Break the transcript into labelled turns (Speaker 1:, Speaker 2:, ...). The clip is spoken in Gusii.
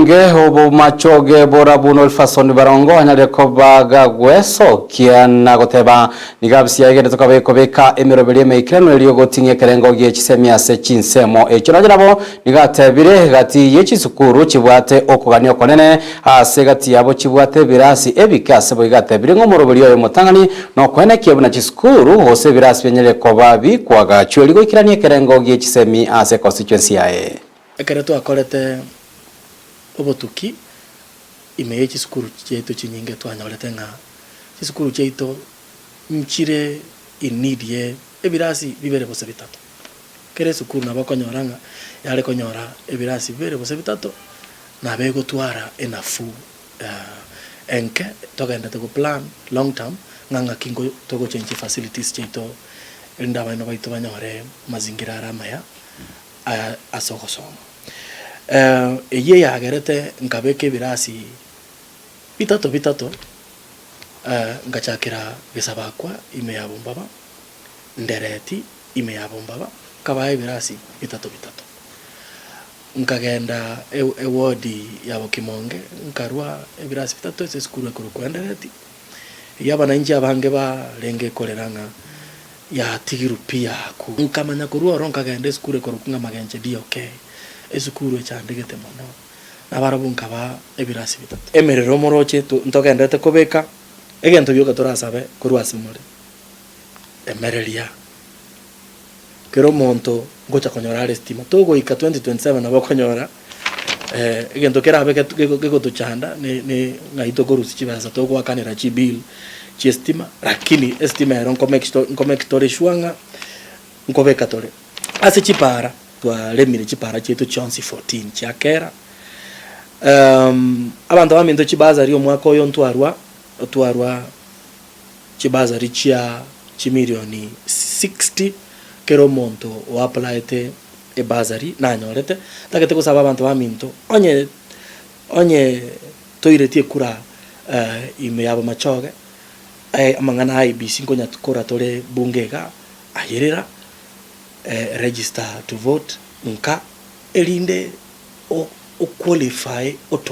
Speaker 1: Omobunge obomachoge borabu Nolfason Barongo anyarire koba gagwesokia na goteba nigo afisi yaye egenderete koba ekobeka emeroberi emeikeranu erio goting'ia ekerengo gie chisemi ase chinsemo echio. Nonye nabo nigo atebire gati ye chisukuru chibwate okogania okonene ase gati yabo chibwate ebirasi ebike ase boigo atebire ng'a omoroberi oyo omotang'ani nokwenekia buna chisukuru gose ebirasi bianyarire koba bikwagachwa erio goikerania ekerengo gie chisemi ase econstituency yaye.
Speaker 2: Ekero twakorete obotuki ime ye chisukuru chiaito chinyinge twanyorete ng'a chisukuru chiaito nchire in need ye ebirasi bibere gose bitato. Kera esukuru nabo okonyora ng'a yare konyora ebirasi bibere gose bitato nabo egotwara enafuu enke togendete go plan long term ng'a ng'aki togo change facilities chiaito erinde abana baito banyore mazingira are amaya ase ogosoma. Eyio yagerete nkabeka ebirasi bitato bitato, ngachakera Gesabakwa ime ya Bombaba, Ndereti ime ya Bombaba, nkabaa ebirasi bitato bitato. Nkagenda ewodi ya Bokimonge, nkarua ebirasi bitato ase esukuru ekorokwa Endereti, eyio abanainchi abange barenge korera ng'a Yatigirwe pi yaku. Nkamanya korwa oro nkagenda esukuru ekorokwa ng'a Magenche DOK, esukuru echandegete mono, nabarabwo nkabaa ebirasi bitato. Emerero moroche ntogenderete kobeka, egento gioka torasabe korwa ase more, emereria. Kera omonto ngocha konyora are estima, togoika 2027 nabo okonyora egento kerabe gegotochanda ne ne ng'ai tokorusia chibesa togoakanera chibill chi'estima, lakini estima ero nko make tore sure ng'a nkobeka tore. Ase chipara, twaremire chipara chiaito chionsi 14 chia kera, abanto baminto chibasari omwaka oyo ntwarwa, twarwa chibasari chia chimilioni 60 kera omonto oapplyete ebasari nanyorete, ntagete gosaba abanto baminto onye onye toiretie ekura ime ya Bomachoge, amang'ana a IEBC nkonya kora tore bunge igaa, ayerera, register to vote nka, erinde o qualify otome.